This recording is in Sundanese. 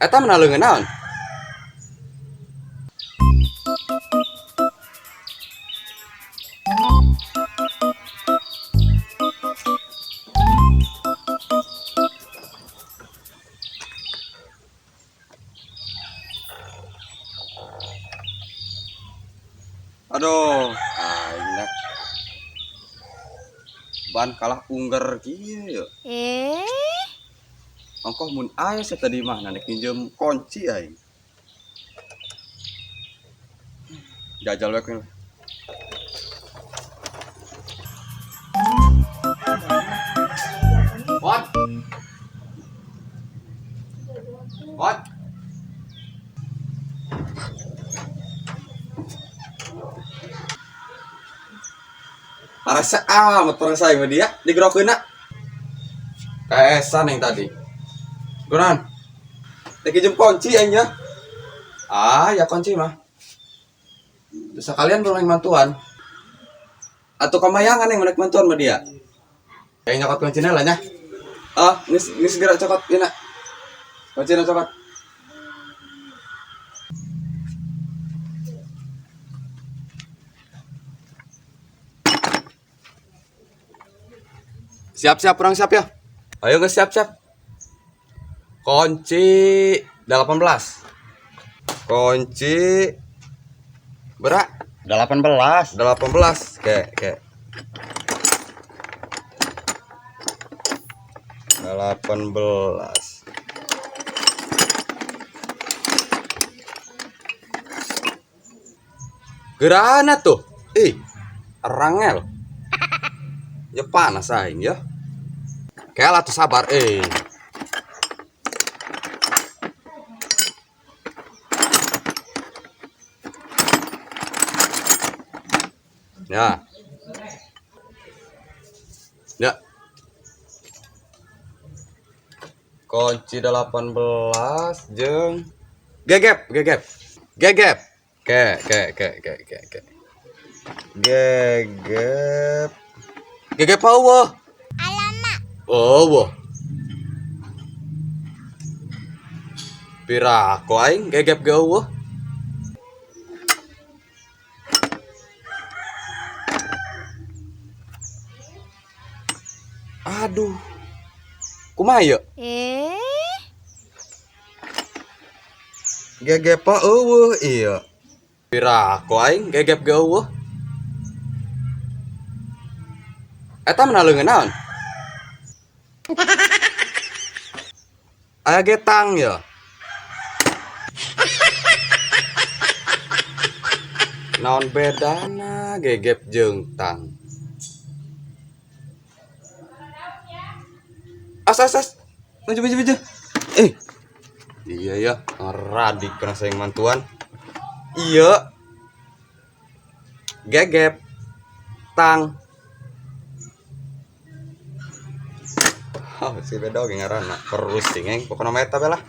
Eta mana leungeun naon? Aduh, aing dah. Ban kalah ungger kieu ya. Eh? Ongkoh mun aya sia tadi mah nanek minjem kunci aing. Jajal we kuing. What? What? Rasa amat orang saya sama dia digerokeunna. Kaesan yang tadi. Gunan. Lagi jem kunci aing ya. Ah, ya kunci mah. Terus sekalian belum yang mantuan. Atau kamayangan yang menek mantuan sama dia. Kayak nyokot kuncinya lah nya. Ah, ini segera cokot ini. Kuncinya cokot. Siap-siap, kurang siap ya. Ayo guys, siap-siap. Kunci 18. Kunci berat 18. 18. Kayak 18. Gerana tuh. Ih, rangel. Ya panas aing ya. Kayak lah tuh sabar eh. Ya. Ya. Kunci 18 jeung gegep, gegep. Gegep. Ke ke ke ke ke ke. Gegep. Gegep eueuh. Alamak. Eueuh. Piraku aing gegep ge eueuh. Aduh. Kumaha ieu? Eh? Gegep eueuh ieu. Piraku aing gegep ge eueuh. Eta mana leungeun naon? Aya getang ya. Naon bedana gegep jeung tang? As as as. Maju maju maju. Iya ya, ngeradik kena saing mantuan. Iya. Gegep. Tang. Oh, si beda ge ngaranna. Perus sing, pokona mah eta be lah.